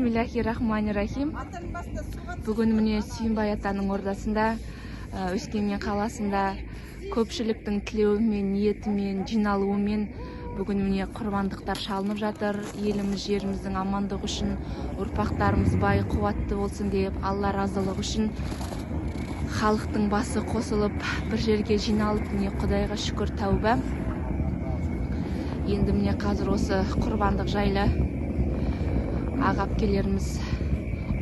Бисмиллахи рахмани рахим. Бүгін, міне, Сүйінбай атаның ордасында, Өскемен қаласында көпшіліктің тілеуімен, ниетімен, жиналуымен бүгін, міне, құрбандықтар шалынып жатыр. Еліміз, жеріміздің амандығы үшін, ұрпақтарымыз бай қуатты болсын деп, Алла разылығы үшін халықтың басы қосылып, бір жерге жиналып, міне, Құдайға шүкір, тәуба. Енді, міне, қазір осы құрбандық жайлы аға әпкелеріміз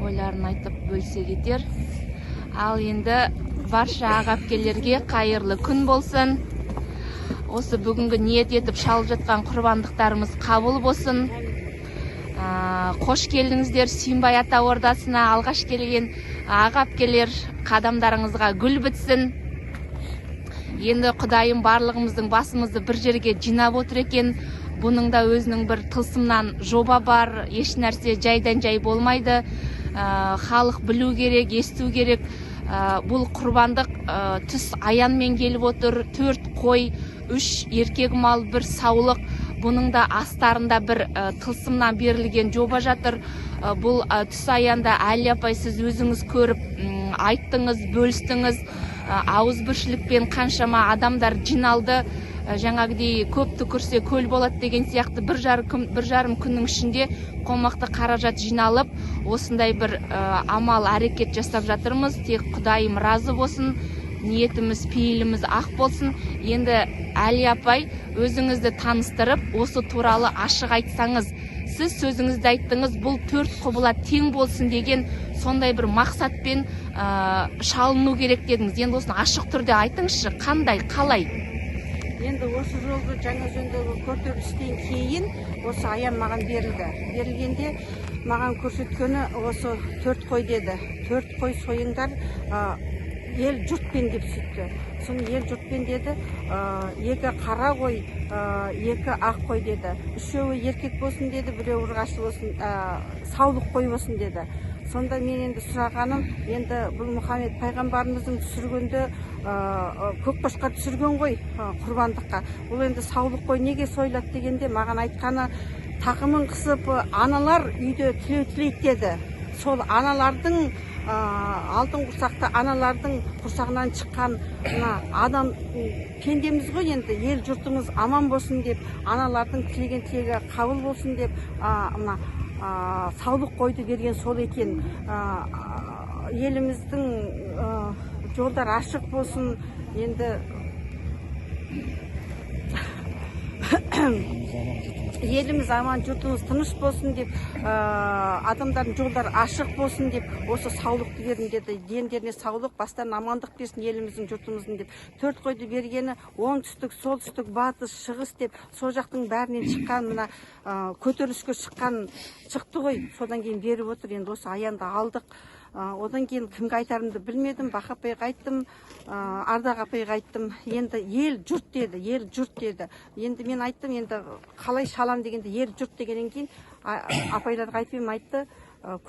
ойларын айтып, бөлісе кетер. Ал енді барша аға әпкелерге қайырлы күн болсын! Осы бүгінгі ниет етіп шалып жатқан құрбандықтарымыз қабыл болсын! Қош келдіңіздер Сүйінбай ата ордасына! Алғаш келген аға әпкелер, қадамдарыңызға гүл бітсін! Енді Құдайым барлығымыздың басымызды бір жерге жинап отыр екен. Бұның да өзінің бір тылсымнан жоба бар, еш нәрсе жайдан жай болмайды. Халық білу керек, есту керек. Бұл құрбандық түс аянмен келіп отыр: төрт қой, үш еркек мал, бір саулық. Бұның да астарында бір тылсымнан берілген жоба жатыр. Бұл түс аянда, Әлия апай, сіз өзіңіз көріп, айттыңыз, бөлістіңіз. Ауызбіршілікпен қаншама адамдар жиналды. Жаңағыдей көп түкірсе, көл болады деген сияқты, 1,5 күннің ішінде қомақты қаражат жиналып, осындай бір амал, әрекет жасап жатырмыз. Тек Құдайым разы болсын, ниетіміз, пейіліміз ақ болсын. Енді, Әлия апай, өзіңізді таныстырып, осы туралы ашық айтсаңыз. Сіз сөзіңізді айттыңыз, бұл төрт құбыла тең болсын деген сондай бір мақсатпен шалыну керек дедіңіз. Енді осыны ашық түрде айтыңызшы, қандай, қалай? Енді осы жолғы Жаңаөзендегі көтерілістен кейін осы аян маған берілді. Берілгенде маған көрсеткені осы төрт қой деді. Төрт қой сойыңдар, ел жұртпен деп сөйтті. Соны ел жұртпен деді. Екі қара қой, екі ақ қой деді. Үшеуі еркек болсын деді, біреуі ұрғашы болсын, саулық қой болсын деді. Сонда мен енді сұрағаным, енді бұл Мұхаммед пайғамбарымыздың түсіргенде көк қошқар түсірген ғой құрбандыққа. Бұл енді саулық қой неге сойылады дегенде, маған айтқаны: тақымын қысып, аналар үйде тілеу тілейді деді. Сол аналардың, алтын құрсақты аналардың құрсағынан шыққан мына адам пендеміз ғой. Енді ел жұртымыз аман болсын деп, аналардың тілеген тілегі қабыл болсын деп, мына саулық қойды берген сол екен. Еліміздің жолдар ашық болсын енді, еліміз аман, жұртымыз тыныш болсын деп, адамдардың жолдары ашық болсын деп осы саулықты бердім деді. Дендеріне саулық, бастарына амандық берсін еліміздің, жұртымыздың деп. Төрт қойды бергені оңтүстік, солтүстік, батыс, шығыс деп, сол жақтың бәрінен шыққан мына көтеріліске шыққан шықты ғой. Содан кейін беріп отыр. Енді осы аянды алдық. Одан кейін кімге айтарымды білмедім. Бақа апайға айттым, Ардақ апайға айттым. Енді ел жұрт деді, ел жұрт деді. Енді мен айттым, енді қалай шалам дегенде, ел жұрт дегеннен кейін апайларға айтып едім, айтты,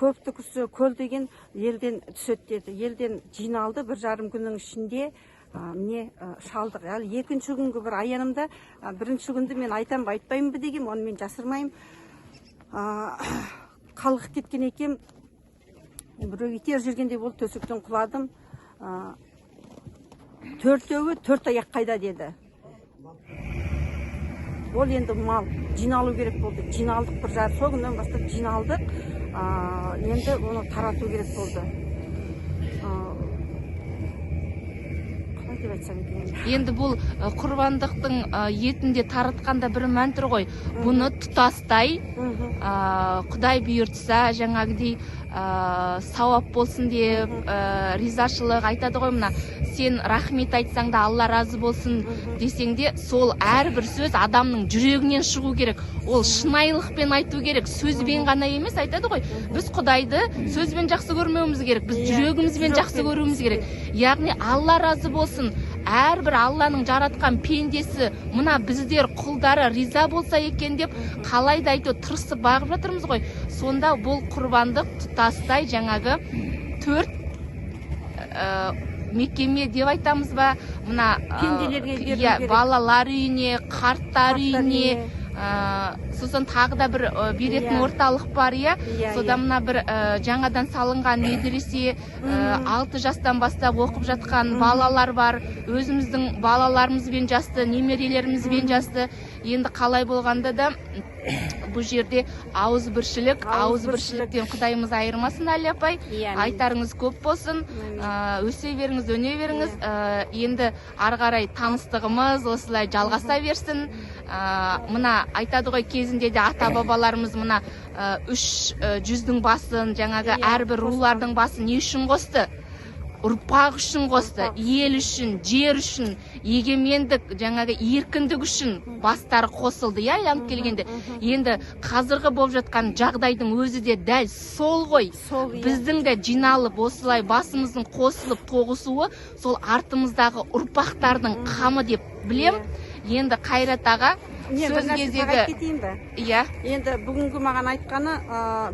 көп түкірсе көл деген, елден түседі деді. Елден жиналды, 1,5 күннің ішінде, міне, шалдық. Ал екінші күнгі бір аянымда, бірінші күнді мен айтам ба, айтпаймын ба дегенмін, оны мен жасырмаймын. Қалғып кеткен екем, біреу итеріп жүргендей болды, төсектен құладым. Төртеуі төрт аяқ қайда деді. Ол енді мал жиналу керек болды. Жиналдық 1,5, сол күннен бастап жиналдық. Енді оны тарату керек болды. Қалай деп айтсам екен енді? Енді бұл құрбандықтың етін де таратқанда бір мән тұр ғой. Бұны тұтастай Құдай бұйыртса, жаңағыдей сауап болсын деп, ризашылық айтады ғой. Мына сен рахмет айтсаң да, Алла разы болсын десең де, сол әрбір сөз адамның жүрегінен шығу керек, ол шынайылықпен айту керек, сөзбен ғана емес. Айтады ғой, біз Құдайды сөзбен жақсы көрмеуіміз керек, біз жүрегімізбен жақсы көруіміз керек. Яғни Алла разы болсын, әрбір Алланың жаратқан пендесі, мына біздер құлдары риза болса екен деп, қалай да әйтеуір тырысып бағып жатырмыз ғой. Сонда бұл құрбандық тұтастай жаңағы төрт мекеме деп айтамыз ба, мына Пенделерге берілу иә, керек. Балалар үйіне, қарттар Қарттар үйіне. Үйіне. Сосын тағы да бір беретін орталық бар, иә. Иә. Содан Иә. мына бір жаңадан салынған медресе, 6 жастан бастап оқып жатқан балалар бар. Өзіміздің балаларымызбен жасты, немерелерімізбен жасты. Енді қалай болғанда да, бұл жерде ауызбіршілік, Ауызбіршілік. ауызбіршіліктен құдайымыз айырмасын, Әлия апай. Иә. Айтарыңыз көп болсын. Әмин. Өсе беріңіз, өне беріңіз. Енді ары қарай таныстығымыз осылай жалғаса берсін. Мына айтады ғой, кезінде де ата бабаларымыз мына үш жүздің басын, жаңағы әрбір қосқан. рулардың басын не үшін қосты? Ұрпақ үшін қосты. Ұрпақ. Ел үшін, жер үшін, егемендік, жаңағы еркіндік үшін бастары қосылды, иә, айланып келгенде. Енді қазіргі болып жатқан жағдайдың өзі де дәл сол ғой. Сол, иә. Біздің де жиналып, осылай басымыздың қосылып тоғысуы сол артымыздағы ұрпақтардың қамы деп білем. Енді, Қайрат аға, Не, бір сөз нәрсе тағы кезегі. айтып кетейін бе? Иә. Енді бүгінгі маған айтқаны,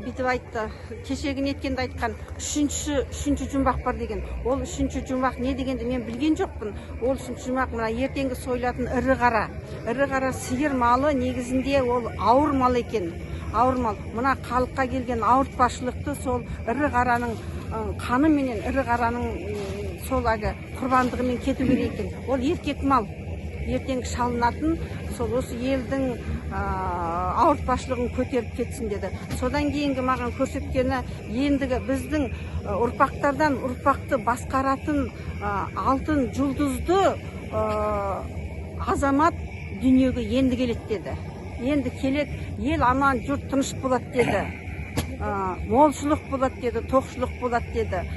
бүйтіп айтты, кешегі неткенде айтқан, үшінші жұмбақ бар деген. Ол үшінші жұмбақ не дегенді мен білген жоқпын. Ол үшінші жұмбақ мына ертеңгі сойылатын ірі қара, ірі қара сиыр малы. Негізінде ол ауыр мал екен, ауыр мал. Мына халыққа келген ауыртпашылықты сол ірі қараның қаныменен, ірі қараның сол әлгі құрбандығымен кету керек екен. Ол еркек мал, ертеңгі шалынатын, сол осы елдің ауыртпашылығын көтеріп кетсін деді. Содан кейінгі маған көрсеткені, ендігі біздің ұрпақтардан ұрпақты басқаратын алтын жұлдызды азамат дүниеге енді келеді деді. Енді келеді, ел аман, жұрт тыныш болады деді. Молшылық болады деді, тоқшылық болады деді.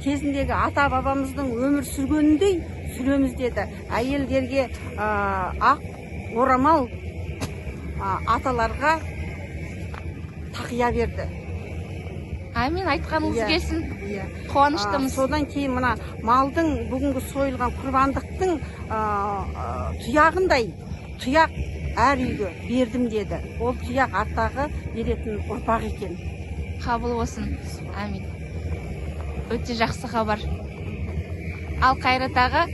Кезіндегі ата бабамыздың өмір сүргеніндей сүреміз деді. Әйелдерге ақ орамал, аталарға тақия берді. Әмин, айтқаныңыз келсін. Иә. Қуаныштымыз. Содан кейін мына малдың, бүгінгі сойылған құрбандықтың тұяғындай тұяқ әр үйге бердім деді. Ол тұяқ арттағы беретін ұрпақ екен. Қабыл болсын, әмин. Өте жақсы хабар. Ал, Қайрат аға,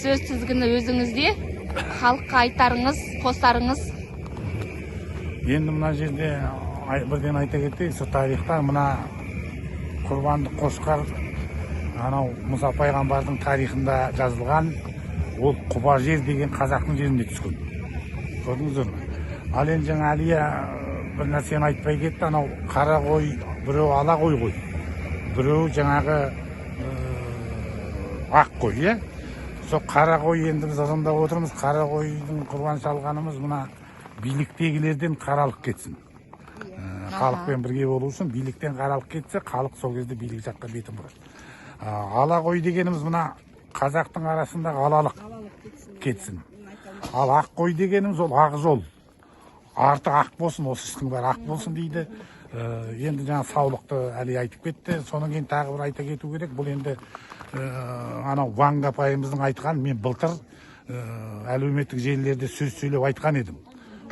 сөз тізгіні өзіңізде. Халыққа айтарыңыз, қосарыңыз. Енді мына жерде бірден айта кетейік, сол тарихта мына құрбандық қошқар анау Мұса пайғамбардың тарихында жазылған. Ол Құба жер деген қазақтың жерінде түскен, көрдіңіздер ме? Ал енді жаңа Әлия бір нәрсені айтпай кетті. Анау қара қой, біреу ала қой ғой, біреу жаңағы ақ қой, иә. Сол қара қой, енді біз ырымдап отырмыз, қара қойдың құрбан шалғанымыз мына биліктегілерден қаралық кетсін. Халықпен бірге болу үшін биліктен қаралық кетсе, халық сол кезде билік жаққа бетін бұрады. Ала қой дегеніміз мына қазақтың арасындағы алалық кетсін. Ал ақ қой дегеніміз ол ақ жол, арты ақ болсын, осы істің бәрі ақ болсын дейді. Енді жаңа саулықты Әли айтып кетті. Содан кейін тағы бір айта кету керек, бұл енді анау Ванга апайымыздың айтқан, мен былтыр әлеуметтік желілерде сөз сөйлеп айтқан едім.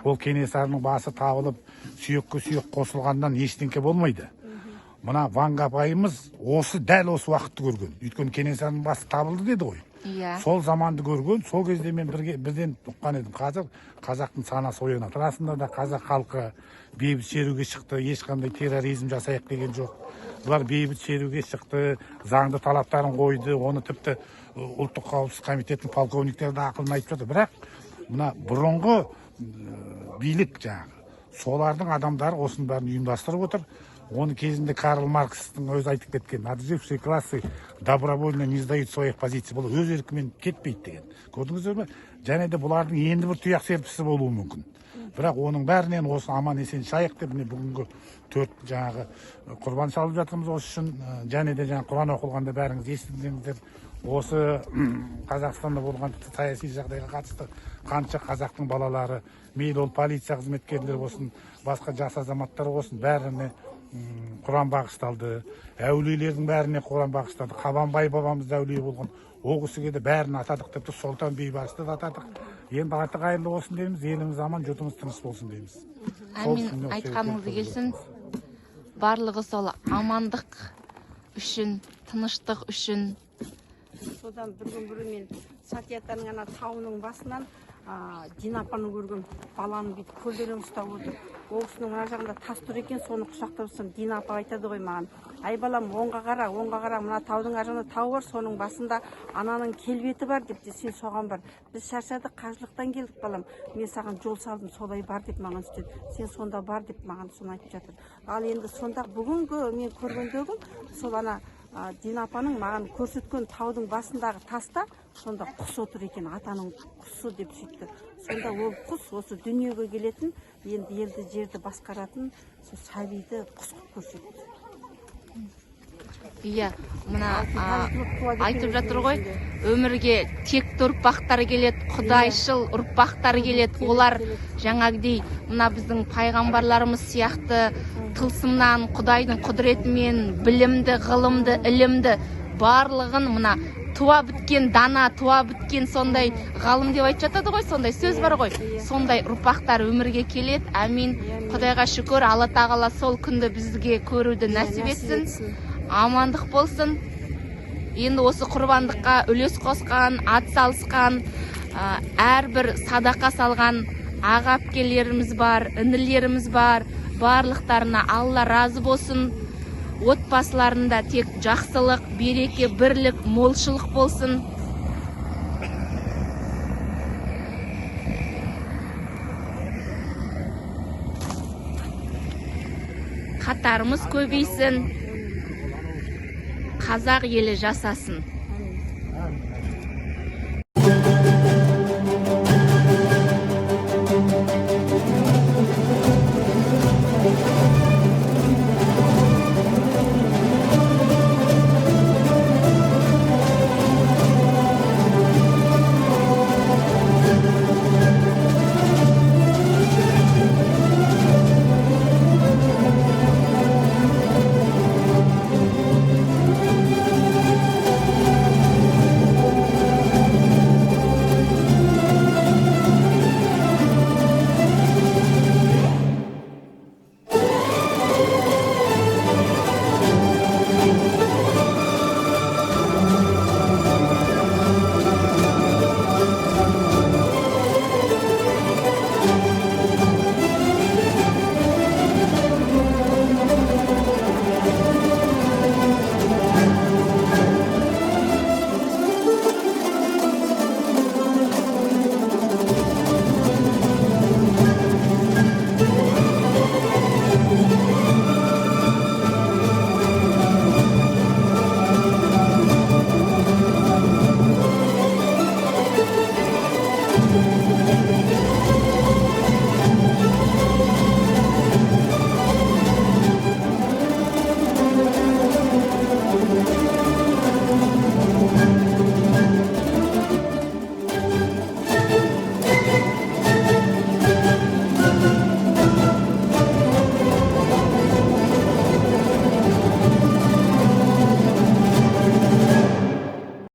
Ол Кенесарының басы табылып, сүйекке сүйек қосылғаннан ештеңке болмайды. Мына Ванга апайымыз осы, дәл осы уақытты көрген, өйткені Кенесарының басы табылды деді ғой. Иә. Сол заманды көрген. Сол кезде мен бірге бірден ұққан едім, қазір қазақтың санасы оянады. Расында да, қазақ халқы бейбіт шеруге шықты, ешқандай терроризм жасайық деген жоқ. Бұлар бейбіт шеруге шықты, заңды талаптарын қойды. Оны тіпті Ұлттық қауіпсіздік комитетінің полковниктері де ақылын айтып жатыр. Бірақ мына бұрынғы билік, жаңағы солардың адамдары осының бәрін ұйымдастырып отыр. Оны кезінде Карл Маркстің өзі айтып кеткен: «Отжившие классы добровольно не сдают своих позиций». Бұл өз еркімен кетпейді деген, көрдіңіздер ме? Және де бұлардың енді бір тұяқ серпісі болуы мүмкін. Бірақ оның бәрінен осы аман есен шығайық деп, міне, бүгінгі төрт жаңағы құрбан шалып жатырмыз осы үшін. Және де жаңа құран оқылғанда бәріңіз естідіңіздер, осы Қазақстанда болған саяси жағдайға қатысты қанша қазақтың балалары, мейлі ол полиция қызметкерлері болсын, басқа жас азаматтар болсын, бәріне құран бағышталды. Әулиелердің бәріне құран бағышталды. Қабанбай бабамыз да әулие болған, ол кісіге де бәрін атадық. Тіпті Сұлтан Бейбарысты да атадық. Енді арты қайырлы болсын дейміз, еліміз аман, жұртымыз тыныш болсын дейміз. Сол Әмин. үшін Айтқаныңыз себептерді келсін. Барлығы сол амандық үшін, тыныштық үшін. Содан бір күн бұрын мен Сати атаның ана тауының басынан Дина апаны көргем, баланы бүйтіп көлденең ұстап отыр. Ол кісінің мына жағында тас тұр екен, соны құшақтап тұрсам, Дина апа айтады ғой маған: «Ай балам, оңға қара, оңға қара, мына таудың ар жағында тау бар, соның басында ананың келбеті бар» деп те, «сен соған бар, біз шаршадық, қажылықтан келдік, балам, мен саған жол салдым, солай бар» деп маған сөйтеді, «сен сонда бар» деп маған соны айтып жатыр. Ал енді сонда бүгінгі мен көргендегім сол ана Дина апаның маған көрсеткен таудың басындағы таста сонда құс отыр екен, атаның құсы деп сөйтті. Сонда ол құс осы дүниеге келетін, енді елді жерді басқаратын сол сәбиді құс қылып көрсетті. Иә, мына Алтын туады екен айтып жатыр ғой, өзінде. Өмірге текті ұрпақтар келеді, құдайшыл ұрпақтар келеді. Келеді, Олар келеді. жаңағыдей мына біздің пайғамбарларымыз сияқты тылсымнан, құдайдың құдіретімен білімді, ғылымды, ілімді барлығын мына туа біткен дана, туа біткен сондай ғалым деп айтып жатады ғой, сондай сөз бар ғой. Иә. Сондай ұрпақтар өмірге келеді. Әмин. Иә. Құдайға шүкір, Алла тағала сол күнді бізге көруді Иә, нәсіп етсін. Етсін. Амандық болсын. Енді осы құрбандыққа үлес қосқан, ат салысқан, әрбір садақа салған аға әпкелеріміз бар, інілеріміз бар, барлықтарына Алла разы болсын. Отбасыларында тек жақсылық, береке, бірлік, молшылық болсын. Қатарымыз көбейсін, қазақ елі жасасын.